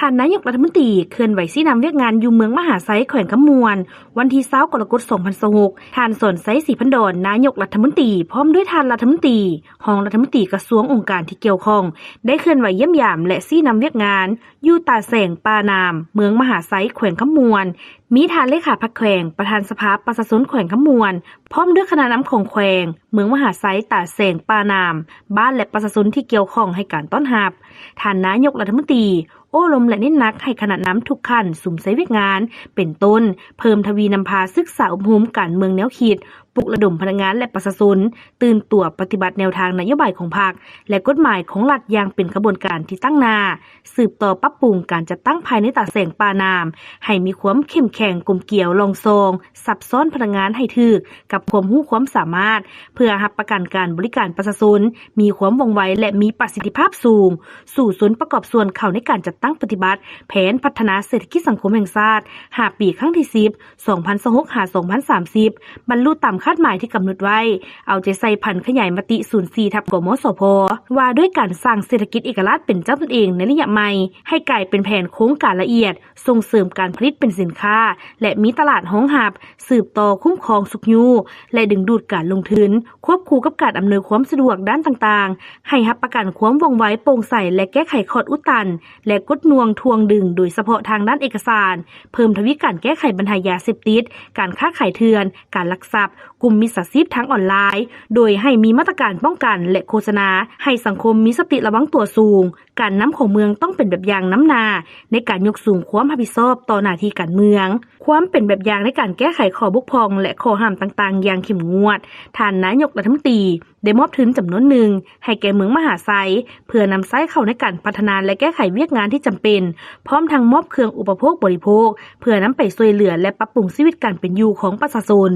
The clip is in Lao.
ທ່ານນາຍົກລັດຖະມົນຕີເຄື່ອນໄຫວຊີ້ນຳວຽກງານຢູ່ເມືອງມະຫາໄຊ ແຂວງຄຳມ່ວນ. ວັນທີຊາວ ກໍລະກົດ ສອງພັນຊາວຫົກ ທ່ານ ສອນໄຊ ສີພັນດອນ ນາຍົກລັດຖະມົນຕີ ພ້ອມດ້ວຍທ່ານລັດຖະມົນຕີ, ຮອງລັດຖະມົນຕີ ກະຊວງອົງການທີ່ກ່ຽວຂ້ອງ ໄດ້ເຄື່ອນໄຫວຢ້ຽມຢາມ ແລະ ຊີ້ນຳວຽກງານຢູ່ຕາແສງປ່າໜາມ ເມືອງມະຫາໄຊ ແຂວງຄຳມ່ວນ. ມີທ່ານເລຂາພັກແຂວງ, ປະທານສະພາປະຊາຊົນແຂວງຄຳມ່ວນ ພ້ອມດ້ວຍຄະນະນຳຂອງແຂວງ, ເມືອງມະຫາໄຊ, ຕາແສງ, ປ່າໜາມ, ບ້ານ ແລະ ປະຊາຊົນທີ່ກ່ຽວຂ້ອງໃຫ້ການຕ້ອນຮັບ. ທ່ານນາຍົກລັດຖະມົນຕີໂອ້ລົມ ແລະ ເນັ້ນໜັກໃຫ້ຄະນະນຳທຸກຂັ້ນສຸມໃສ່ວຽກງານ ເປັນຕົ້ນ ເພີ່ມທະວີນຳພາສຶກສາອົບຮົມການເມືອງແນວຄິດ, ປຸກລະດົມພະນັກງານ ແລະ ປະຊາຊົນຕື່ນຕົວປະຕິບັດແນວທາງນະໂຍບາຍຂອງພັກ ແລະ ກົດໝາຍຂອງລັດຢ່າງເປັນຂະບວນການທີ່ຕັ້ງໜ້າ, ສືບຕໍ່ປັບປຸງການຈັດຕັ້ງພາຍໃນຕາແສງປ່າໜາມ ໃຫ້ມີຄວາມເຂັ້ມແຂງ, ກົມກຽວ, ລ່ອງຊ່ອງ, ສັບຊ້ອນພະນັກງານໃຫ້ຖືກກັບຄວາມຮູ້ຄວາມສາມາດ ເພື່ອຮັບປະກັນການບໍລິການປະຊາຊົນມີຄວາມວ່ອງໄວ ແລະ ມີປະສິດທິພາບສູງ, ສູ້ຊົນປະກອບສ່ວນເຂົ້າໃນການຈັດຕັ້ງປະຕິບັດແຜນພັດທະນາເສດຖະກິດສັງຄົມແຫ່ງຊາດ ຫ້າ ປີ ຄັ້ງທີ ສິບ ສອງພັນຊາວຫົກ ຫາ ສອງພັນສາມສິບ ບັນລຸຕາມຄາດໝາຍທີ່ກຳນົດໄວ້, ເອົາໃຈໃສ່ຜັນຂະຫຍາຍມະຕິ ສູນສີ່ ທັບ ກມສພ ວ່າດ້ວຍການສ້າງເສດຖະກິດເອກະລາດເປັນເຈົ້າຕົນເອງໃນໄລຍະໃໝ່ ໃຫ້ກາຍເປັນແຜນໂຄງການລະອຽດ, ສົ່ງເສີມການຜະລິດເປັນສິນຄ້າ ແລະ ມີຕະຫຼາດຮອງຮັບ, ສືບຕໍ່ຄຸ້ມຄອງຊຸກຍູ້ ແລະ ດຶງດູດການລົງທຶນ, ຄວບຄູ່ກັບການອຳນວຍຄວາມສະດວກດ້ານຕ່າງໆ ໃຫ້ຮັບປະກັນຄວາມວ່ອງໄວ, ໂປ່ງໃສ ແລະ ແກ້ໄຂຂອດອຸດຕັນ ແລະ ກົດໜ່ວງຖ່ວງດຶງ ໂດຍສະເພາະທາງດ້ານເອກະສານ, ເພີ່ມທະວີການແກ້ໄຂບັນຫາຢາເສບຕິດ, ການຄ້າຂາຍເຖື່ອນ, ການລັກຊັບ, ກຸ່ມມິດສາຊີບທາງອອນລາຍ, ໂດຍໃຫ້ມີມາດຕະການປ້ອງກັນ ແລະ ໂຄສະນາໃຫ້ສັງຄົມມີສະຕິລະວັງຕົວສູງ. ການນຳຂອງເມືອງຕ້ອງເປັນແບບຢ່າງນຳໜ້າໃນການຍົກສູງຄວາມຮັບຜິດຊອບຕໍ່ໜ້າທີ່ການເມືອງ, ຄວາມເປັນແບບຢ່າງໃນການແກ້ໄຂຂໍ້ບົກຜ່ອງ ແລະ ຂໍ້ຫ້າມຕ່າງໆຢ່າງເຂັ້ມງວດ. ທ່ານນາຍົກລັດຖະມົນຕີໄດ້ມອບທຶນຈຳນວນໜຶ່ງໃຫ້ແກ່ເມືອງມະຫາໄຊ ເພື່ອນຳໃຊ້ເຂົ້າໃນການພັດທະນາ ແລະ ແກ້ໄຂວຽກງານທີ່ຈຳເປັນ, ພ້ອມທັງມອບເຄື່ອງອຸປະໂພກບໍລິໂພກ ເພື່ອນຳໄປຊ່ວຍເຫຼືອ ແລະ ປັບປຸງຊີວິດການເປັນຢູ່ຂອງປະຊາຊົນ.